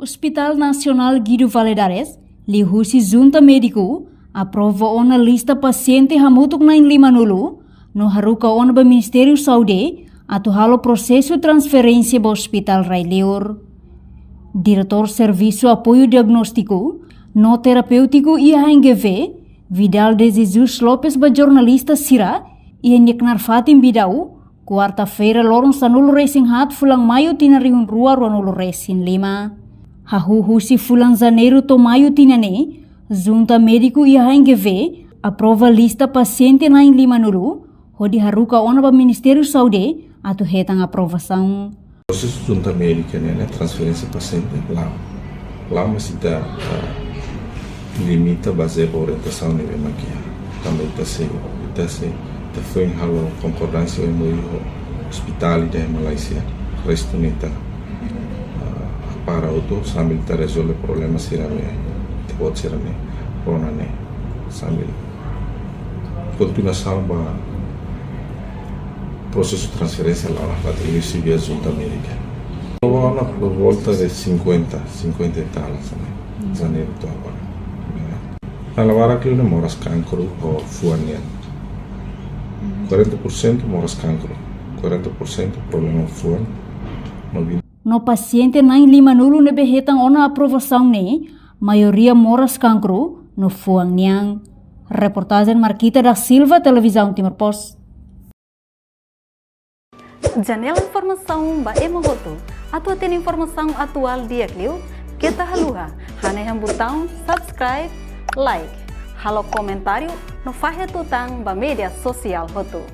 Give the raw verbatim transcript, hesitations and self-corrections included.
Hospital Nasionál Guido Valadares, liuhusi Junta Médiku, aprova ona lista pasiente hamutuk na'in lima-nulu, no haruka ona ba Ministériu Saúde, atu halo prosesu transferénsia ba Hospital Rai-Liur. Diretór Servisu Apoiu Diagnóstiku no Terapéutiku I H N G V, Vidal de Jesus Lopes ba jornalista sira, iha nia knaar fatin Bidau, kuarta-feira loron sanulu-resin-haat fulan Maiu tinan rihun rua ruanulu-resin-lima. Hahú husi fulan Janeiru to'o Maiu tinan ne'e, Junta Médiku I H N G V aprova lista pasiente na'in lima-nulu, hodi haruka ona ba Ministériu Saúde atu hetan aprovasaun. Prosesu Junta Médika ne'e, ne'e transferénsia pasiente la'o. La'o, mas ita, ah, limita bazeia ba orientasaun ne'ebé mak iha. Tanba ita sei, ita sei, ita foin halo konkordánsia ho M O U ho ospitál ida iha Malázia. Restu ne'e ita, ah, para hotu sambil ita rezolve problema sira-ne'e, ita-boot sira-ne'e, rona ne'e. Sambil kontinuasaun ba prosesu transferénsia la'o nafatin, liuhusi via Junta Médika. Agora por volta de cinquenta, cinquenta e tal, sabe? Janeiru to'o agora. Iha labarik liu ne'e moras kankru ho fuan nian. Quarenta por cento moras kankru, quarenta por cento problema fuan. No pasiente na'in lima-nulu ne'ebé hetan ona aprovasaun ne'e, maioria moras kankru no fuan nian. Reportajen Marquita da Silva, Televizaun Timor Post. Janela informasaun ba ema hotu. Atu hatene informasaun atuál di'ak liu, keta haluha hanehan butaun subscribe, like, halo komentáriu no fahe tutan ba média sosiál hotu.